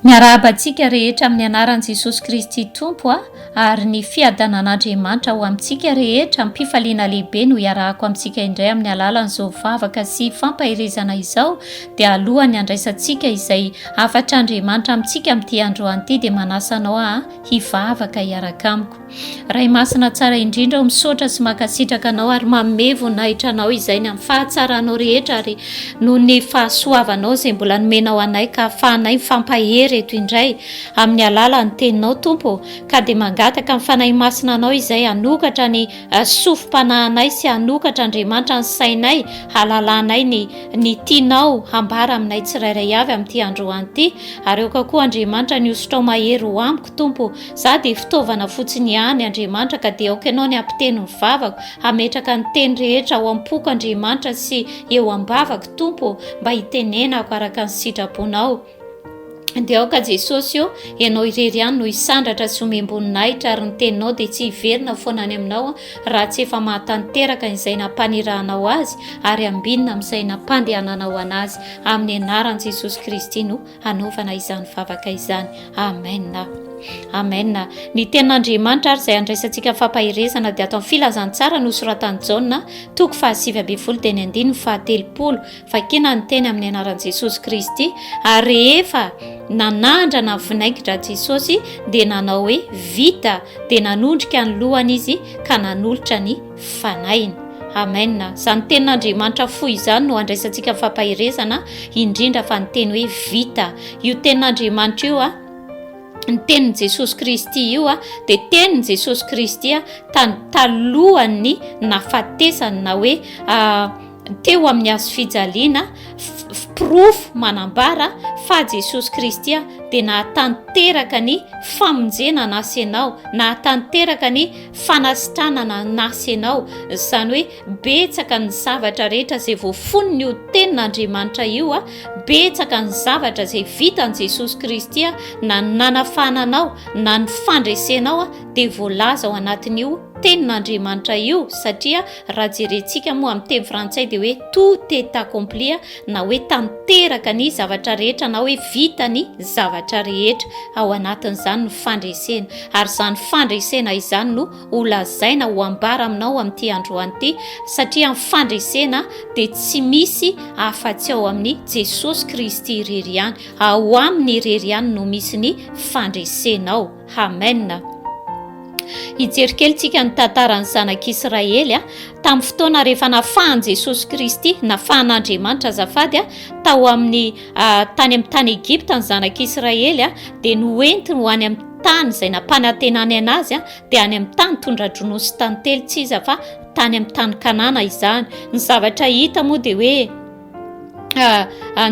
Miarahaba antsika rehetra amin'ny anaran'i Jesosy Kristy Tompo a, ary ny fiadanan'Andriamanitra ho amintsika rehetra. Am-pifaliana lehibe no iarahako amintsika indray amin'ny alalan'izao vavaka sy fampaherezana izao, dia alohan'ny handraisantsika izay hafatr'Andriamanitra amintsika amin'ity androany ity dia manasa anao aho hivavaka hiaraka amiko. Ray masina tsara indrindra o, misaotra sy mankasitraka anao ary manome voninahitra anao izay ny amin'ny fahatsaranao rehetra ary noho ny fahasoavanao izay mbola nomenao anay ka ahafahanay mifampahery eto indray amin'ny alalan'ny teninao Tompo o, ka dia mangataka ny Fanahy Masina anao izay hanokatra ny sofim-panahinay sy hanokatra Andriamanitra ny sainay hahalalanay ny ny tianao hambara aminay tsirairay avy amin'ity androany ity ary aoka koa Andriamanitra ny hosotrao mahery ho amiko Tompo Za dia fitaovana fotsiny ihany Andriamanitra ka dia aoka ianao ny hampiteny ny vavako, hametraka ny teny rehetra ao am-poko Andriamanitra sy eo am-bavako Tompo ô, mba hitenenako araka ny sitraponao. Dia aoka Jesosy ô, Ianao irery ihany no hisandratra sy homem-boninahitra ary ny teninao dia tsy hiverina foana any aminao raha tsy efa mahatanteraka izay nampanirahanao azy ary ambinina amin'izay nampandehananao anazy. Amin'ny anaran'i Jesosy Kristy no hanaovana izany vavaka izany. Amen. Amen. Ny tenin'Andriamanitra ary izay andraisantsika fampaherezana dia ato amin'ny filazantsara nosoratan'i Jaona toko faha-19 dia ny andininy faha-30. Vakina ny teny amin'ny anaran'i Jesosy Kristy ary rehefa nanandrana ny vinaingitra Jesosy dia nanao hoe vita dia nanondrika ny lohany izy ka nanolotra ny fanahiny. Amen. Izany tenin'Andriamanitra fohy izany no andraisantsika fampaherezana, indrindra fa ny teny hoe vita. Io tenin'Andriamanitra io a, ny tenin'i Jesosy Kristy io a, dia tenin'i Jesosy Kristy a, tany talohan'ny nahafatesany na hoe teo amin'ny hazo fijaliana, porofo manambara fa Jesosy Kristy dia nahatanteraka ny famonjena anasy anao, nahatanteraka ny fanasitranana anasy anao. Izany hoe betsaka ny zavatra rehetra izay voafonon'io tenin'Andriamanitra io, betsaka ny zavatra izay vitan'i Jesosy Kristy na ny nanafahana anao na ny fandresenao dia voalaza ao anatin'io tenin'Andriamanitra io satria raha jerentsika moa amin'ny teny frantsay dia hoe tout est accompli na hoe tanteraka ny zavatra rehetra na hoe vita ny zavatra rehetra ao anatin'izany ny fandresena ary izany fandresena izany no ho lazaina ho ambara aminao amin'ity androany ity satria ny fandresena dia tsy misy afa-tsy ao amin'ny Jesosy Kristy irery ihany ao aminy irery ihany no misy ny fandresenao Amen. Hijery kely tsika ny tantaran'ny zanak'Israely a, tamin'ny fotoana rehefa nafahan'i Jesosy Kristy, nafahan'Andriamanitra azafady a, tao amin'ny tany amin'ny tany Egypta ny zanak'Israely a, dia noentiny ho any amin'ny tany izay nampanantenany anazy a, dia any amin'ny tany tondra-dronono sy tantely tsy iza fa tany amin'ny tany Kanana izany. Ny zavatra hita moa dia hoe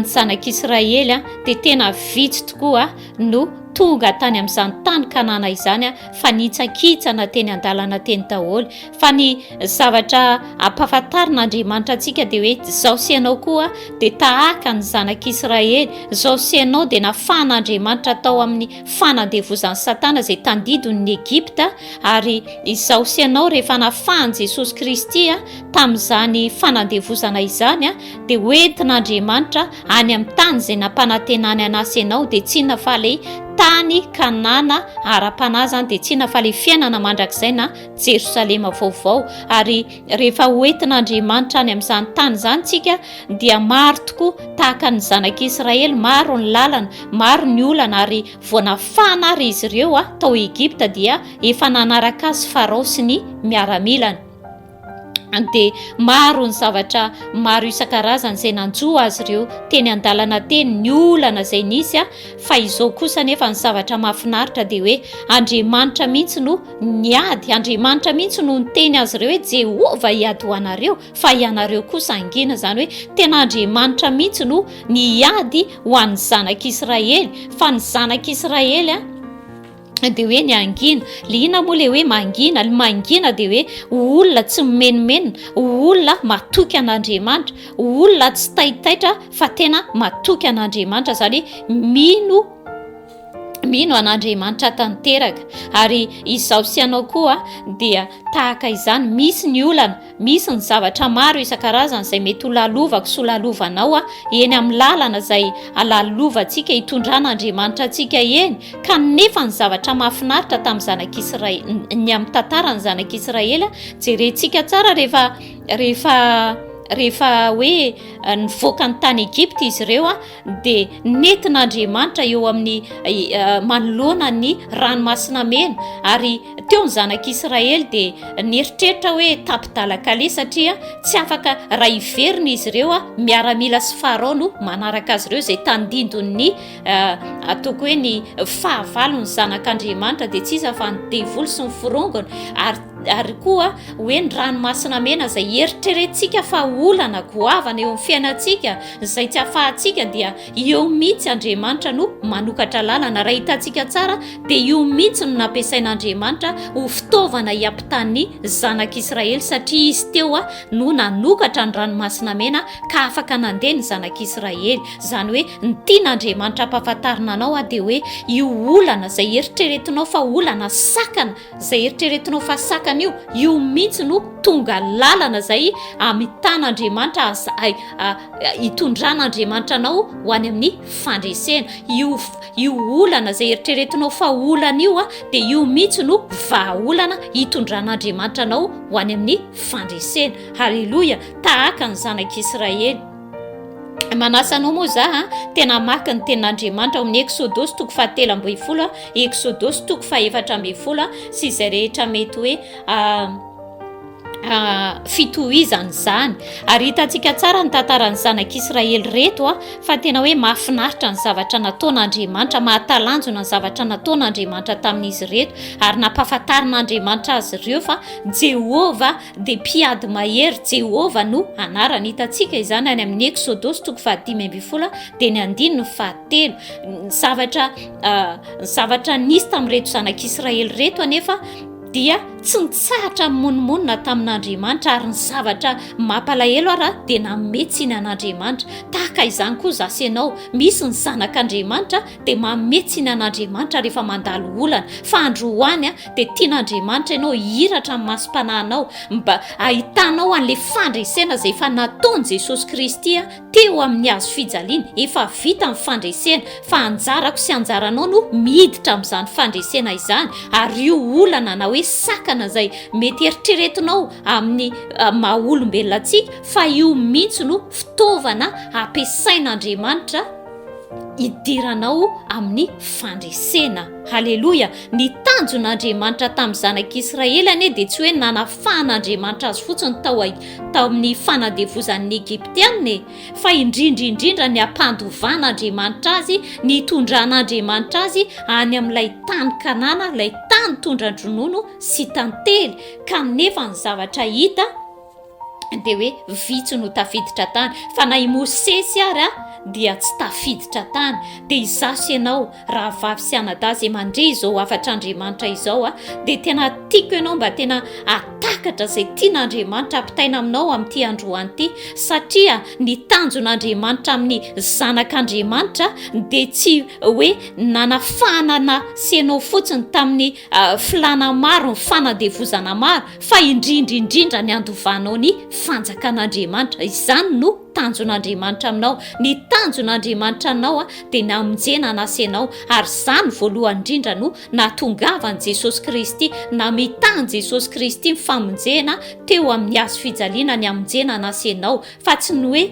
ny zanak'Israely a, dia tena vitsy tokoa no tonga tany amin'izany tany Kanana izany fa nihitsakitsana teny an-dalana teny daholo. Fa ny zavatra ampahafantarin'Andriamanitra antsika dia hoe izao sy ianao koa dia tahaka ny zanak'Israely, izao sy ianao dia nafahan'Andriamanitra tao amin'ny fanandevozan'i Satana izay tandidon'ny Egypta, ary izao sy ianao rehefa nafahan'i Jesosy Kristy tamin'izany fanandevozana izany dia hoentin'Andriamanitra any amin'ny tany izay nampanantenany anasy ianao dia tsy inona fa ilay tany Kanana ara-panahy izany dia tsy inona fa ilay fiainana mandrakizay na Jerosalema vaovao ary rehefa hoentin'Andriamanitra any amin'izany tany izany tsika dia maro tokoa tahaka ny zanak'Israely maro ny lalana maro ny olana ary vao nafahana ary izy ireo tao Egypta dia efa nanaraka azy Farao sy ny miaramilany dia maro ny zavatra maro isan-karazany izay nanjo azy ireo teny an-dalana teny, ny olana izay nisy a, fa izao kosa anefa ny zavatra mahafinaritra dia hoe Andriamanitra mihitsy no niady, Andriamanitra mihitsy no niteny azy ireo hoe Jehovah hiady ho anareo fa ianareo kosa hangina, izany hoe tena Andriamanitra mihitsy no niady ho an'ny zanak'Israely, fa ny zanak'Israely a dia hoe ny hangina. Le inona moa le hoe mangina? Ny mangina dia hoe olona tsy mimenomenona, olona matoky an'Andriamanitra, olona tsy taitaitra fa tena matoky an'Andriamanitra, izany hoe mino. Mino an'Andriamanitra tanteraka. Ary izaho sy ianao koa dia tahaka izany, misy ny olana, misy ny zavatra maro isan-karazany izay mety ho lalovako sy ho lalovanao eny amin'ny lalana izay lalovantsika hitondran'Andriamanitra antsika eny, kanefa ny zavatra mahafinaritra tamin'ny zanak'Israely, ny amin'ny tantaran'ny zanak'Israely, jerentsika tsara rehefa rehefa rehefa hoe nivoaka ny tany Egypta izy ireo dia nentin'Andriamanitra eo amin'ny manoloana ny ranomasina mena ary teo ny zanak'Israely dia nieritreritra hoe tapi-dalan-kaleha satria tsy afaka raha hiverina izy ireo miaramila sy farao no manaraka azy ireo izay tandindon'ny ataoko hoe ny fahavalon'ny zanak'Andriamanitra dia tsy iza fa ny devoly sy ny forongony ary ary koa hoe ny ranomasina mena izay eritreretintsika fa olana goavana eo amin'ny fiainantsika izay tsy afahantsika dia eo mihitsy Andriamanitra no manokatra lalana. Raha hitantsika tsara dia io mihitsy no nampiasain'Andriamanitra ho fitaovana hiampitan'ny zanak'Israely satria izy teo no nanokatra ny ranomasina mena ka afaka nandeha ny zanak'Israely. Izany hoe ny tian'Andriamanitra hampahafantarina anao dia hoe io olana izay eritreretinao fa olana sakana Izay eritreretinao fa sakana io, io mihitsy no tonga lalana izay amitan'Andriamanitra hitondran'Andriamanitra anao ho any amin'ny fandresena. Io io olana izay eritreretinao fa olana io dia io mihitsy no vahaolana hitondran'Andriamanitra anao ho any amin'ny fandresena. Haleloia! Tahaka ny zanak'Israely. Manasa anao moa za a, tena hamaky ny tenin'Andriamanitra ao amin'ny Eksodosy toko fahatelo ambin'ny folo, Eksodosy toko faha-14 sy izay rehetra mety hoe fitohizana izany. Ary hitantsika tsara ny tantaran'ny zanak'Israely reto a, fa tena hoe mahafinaritra ny zavatra nataon'Andriamanitra, mahatalanjona ny zavatra nataon'Andriamanitra tamin'izy ireto, ary nampahafantarin'Andriamanitra azy ireo fa Jehovah dia mpiady mahery, Jehovah no anarany. Hitantsika izany any amin'ny Eksodosy toko faha-15 dia ny andininy fahatelo. Ny zavatra ny zavatra nisy tamin'ireto zanak'Israely ireto anefa dia tsy nitsahatra nimonomonona tamin'Andriamanitra ary ny zavatra mampalahelo ara dia nanome tsiny an'Andriamanitra. Tahaka izany koa za sy ianao, misy ny zanak'Andriamanitra dia manome tsiny an'Andriamanitra rehefa mandalo olana, fa androany dia tian'Andriamanitra ianao hihiratra ny masom-panahinao mba hahitanao an'ilay fandresena izay efa nataon'i Jesosy Kristy teo amin'ny hazo fijaliana, efa vita ny fandresena, fa anjarako sy anjaranao no miditra amin'izany fandresena izany, ary io olana na hoe sakana izay mety eritreretinao amin'ny maha olombelona antsika fa io mihitsy no fitaovana ampiasain'Andriamanitra hidiranao amin'ny fandresena. Haleloia! Ny tanjon'Andriamanitra tamin'ny zanak'Israely anie dia tsy hoe nanafahan'Andriamanitra azy fotsiny tao tao amin'ny fanandevozan'ny Egyptiana e, fa indrindra indrindra ny hampandovan'Andriamanitra azy, ny hitondran'Andriamanitra azy any amin'ilay tany Kanana, ilay tany tondran-dronono sy tantely. Kanefa ny zavatra hita dia hoe vitsy no tafiditra tany fa na i Mosesy ary a dia tsy tafiditra tany dia izaho sy ianao rahavavy sy anadahy izay mandre izao hafatr'Andriamanitra izao a dia tena tiako ianao mba tena atakatra izay tian'Andriamanitra ampitaina aminao amin'ity androany ity satria ny tanjon'Andriamanitra amin'ny zanak'Andriamanitra dia tsy hoe nanafahana na sy ianao fotsiny tamin'ny ah, filana maro ny fanandevozana maro fa indrindra indrindra ny handovanao ny fanjakan'Andriamanitra. Izany no tanjon'Andriamanitra aminao. Ny tanjon'Andriamanitra anao dia ny hamonjena anasenao, ary izany voalohany indrindra no nahatongavan'i Jesosy Kristy, namitahan'i Jesosy Kristy ny famonjena teo amin'ny hazo fijaliana ny hamonjena anasenao, fa tsy ny hoe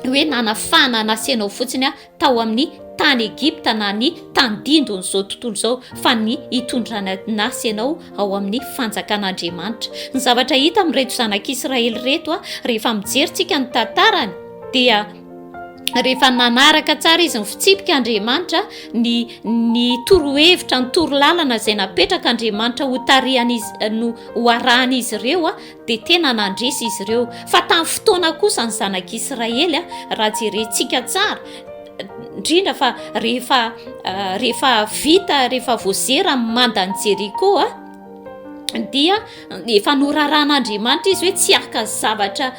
hoe nanafahana anasenao fotsiny tao amin'ny tany Egypta na ny tandindon'izao tontolo izao fa ny hitondrana nasy ianao ao amin'ny fanjakan'Andriamanitra. Ny zavatra hita amin'ireto zanak'Israely ireto rehefa mijery tsika ny tantarany dia rehefa nanaraka tsara izy ny fitsipika Andriamanitra ny ny torohevitra ny torolalana izay napetraka Andriamanitra ho tarihan'izy no ho arahan'izy ireo dia tena nandresy izy ireo. Fa tamin'ny fotoana kosa ny zanak'Israely, raha jerentsika tsara, indrindra fa rehefa rehefa vita, rehefa voazera ny mandan'i Jeriko, dia efa noraran'Andriamanitra izy hoe tsy haka zavatra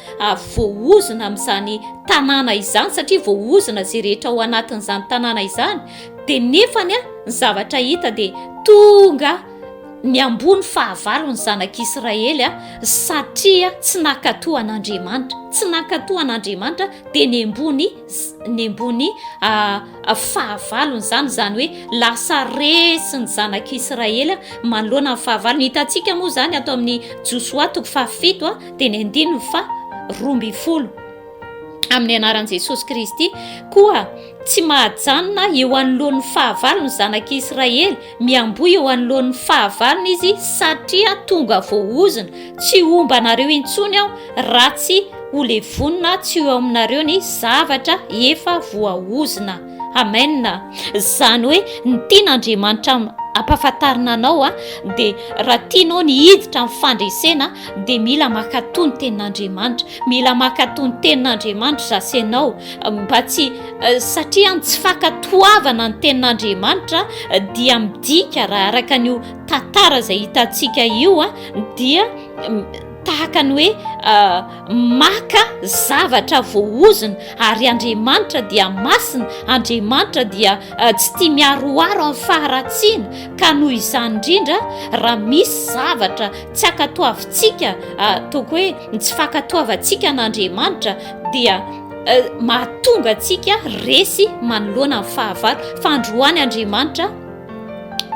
voaozona amin'izany tanàna izany, satria voaozona izay rehetra ao anatin'izany tanàna izany. Dia nefany ny zavatra hita dia tonga niamboho ny fahavalo ny zanak'Israely satria tsy nankatò an'Andriamanitra. Tsy nankatò an'Andriamanitra dia niamboho ny niamboho ny fahavalony izany, izany hoe lasa resy ny zanak'Israely manoloana ny fahavalony. Hitantsika moa izany ato amin'ny Josoa toko fahafito dia ny andininy faha 12. Amin'ny anaran'i Jesosy Kristy. Koa tsy mahajanona eo anoloan'ny fahavalo ny zanak'Israely, miamboho eo anoloan'ny fahavalony izy satria tonga voaozona. Tsy homba anareo intsony aho raha tsy ho levonina tsy ho eo aminareo ny zavatra efa voaozona. Amen. Izany hoe ny tian'Andriamanitra ampahafantarina anao dia raha tianao ny hiditra amin'ny fandresena dia mila mankatò ny tenin'Andriamanitra. Mila mankatò ny tenin'Andriamanitra zasy ianao mba tsy satria ny tsy fankatoavana ny tenin'Andriamanitra dia midika raha araka an'io tantara izay hitantsika io dia tahaka ny hoe maka zavatra voaozona ary Andriamanitra dia masina, Andriamanitra dia tsy tia miaroaro amin'ny faharatsiana ka noho izany indrindra raha misy zavatra tsy ankatoavintsika, ataoko hoe ny tsy fankatoavantsika an'Andriamanitra dia mahatonga antsika resy manoloana ny fahavalo. Fa androany Andriamanitra,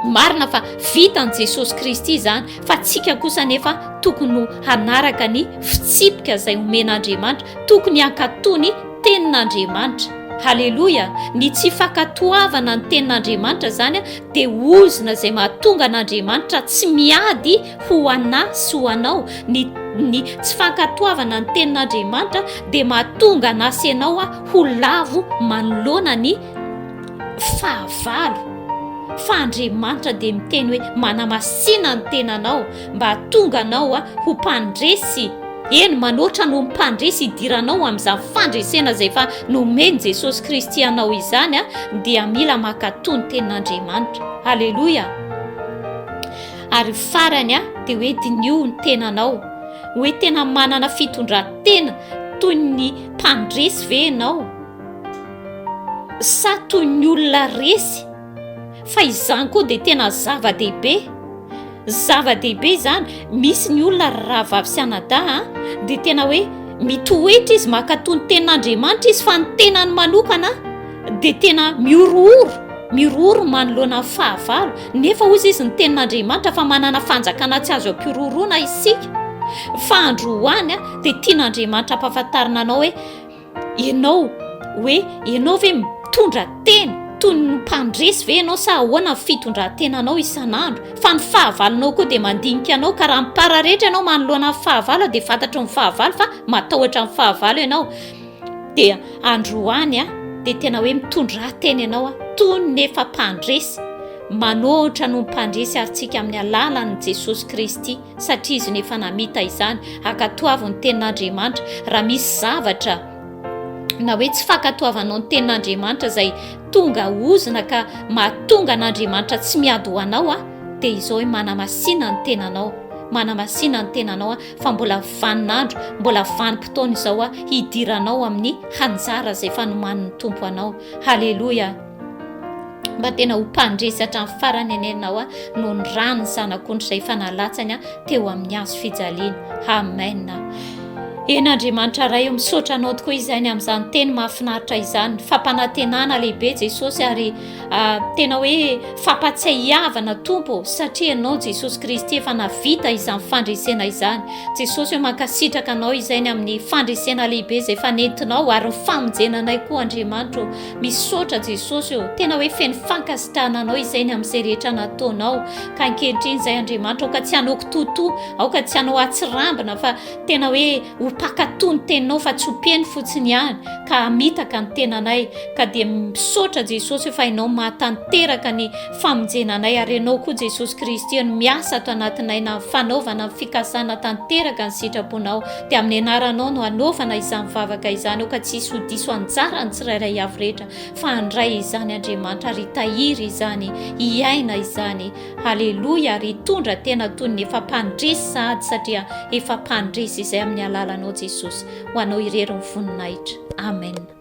marina fa vitan'i Jesosy Kristy izany, fa tsika kosa nefa tokony ho hanaraka ny fitsipika izay omen'Andriamanitra, tokony hankatò ny tenin'Andriamanitra. Haleloia! Ny tsy fankatoavana ny tenin'Andriamanitra izany dia ozona izay mahatonga an'Andriamanitra tsy miady ho anà sy ho anao. Ny ny tsy fankatoavana ny tenin'Andriamanitra dia mahatonga anà sy ianao ho lavo manoloana ny fahavalo. Fa Andriamanitra dia miteny hoe manamasina ny tenanao mba hahatonga anao ho mpandresy. Eny, manoatra noho ny mpandresy hidiranao amin'izany fandresena izay efa nomen'i Jesosy Kristy anao izany dia mila mankatò ny tenin'Andriamanitra. Aleloia! Ary farany dia hoe diniho ny tenanao. Hoe tena manana fitondran-tena toy ny mpandresy ve ianao? Sa toy ny olona resy? Fa izany koa dia tena zava-dehibe. Zava-dehibe izany. Misy ny olona ry rahavavy sy anadahy a, dia tena hoe mitoetra izy, mankatò ny tenin'Andriamanitra izy, fa ny tenany manokana dia tena mihorohoro, mihorohoro manoloana ny fahavalo. Nefa hozy izy ny tenin'Andriamanitra fa manana fanjakana tsy azo ampihorohoroana isika. Fa androany dia tian'Andriamanitra ampahafantarina anao hoe Ianao hoe ianao ve mitondra tena toy ny mpandresy ve ianao sa ahoana ny fitondran-tenanao isan'andro? Fa ny fahavalonao koa dia mandinika anao ka raha mipararetra ianao manoloana ny fahavalo dia fantatry ny fahavalo fa matahotra ny fahavalo ianao. Dia androany dia tena hoe mitondrà tena ianao toy ny efa mpandresy. Manoatra noho ny mpandresy ary tsika amin'ny alalan'i Jesosy Kristy. satria izy no efa namita izany. Ankatoavo ny tenin'Andriamanitra. Raha misy zavatra na hoe tsy fankatoavanao ny tenin'Andriamanitra izay tonga ozona ka mahatonga an'Andriamanitra tsy miady ho anao a, dia izao hoe manamasina ny tenanao. Manamasina ny tenanao a, fa mbola vaninandro, mbola vanim-potoana izao a, hidiranao amin'ny hanjara izay efa nomanin'ny Tompo anao. Haleloia! Mba tena ho mpandresy hatramin'ny farany anie ianao noho ny ran'ny Zanak'ondry izay efa nalatsany teo amin'ny hazo fijaliana. Amen. Eny Andriamanitra Ray o, misaotra Anao tokoa izay ny amin'izany teny mahafinaritra izany. Fampanantenana lehibe Jesosy ary ah, tena hoe fampatsiahiavana Tompo satria Ianao Jesosy Kristy efa navita izany fandresena izany. Jesosy o, mankasitraka Anao izay ny amin'ny fandresena lehibe izay efa nentinao ary ny famonjena anay koa Andriamanitra o. Misaotra Jesosy ô, tena hoe feno fankasitrahana Anao izay ny amin'izay rehetra nataonao, ka ankehitriny izay Andriamanitra aoka tsy hanao kitoatoa, aoka tsy hanao atsirambina fa tena hoe ho mpankatò ny teninao fa tsy ho mpiheno fotsiny ihany ka hamitaka ny tenanay, ka dia misaotra Jesosy ô fa Ianao mahatanteraka ny famonjena anay ary Ianao koa Jesosy Kristy no miasa ato anatinay na amin'ny fanaovana ny fikasana tanteraka ny sitraponao dia amin'ny anaranao no anaovana izany vavaka izany aoka tsy hisy ho diso anjara ny tsirairay avy rehetra fa handray izany Andriamanitra ary hitahiry izany hiaina izany haleloia ary hitondra tena toy ny efa mpandresy sahady satria efa mpandresy izay amin'ny alalanao Jesosy ho anao irery ny voninahitra amen.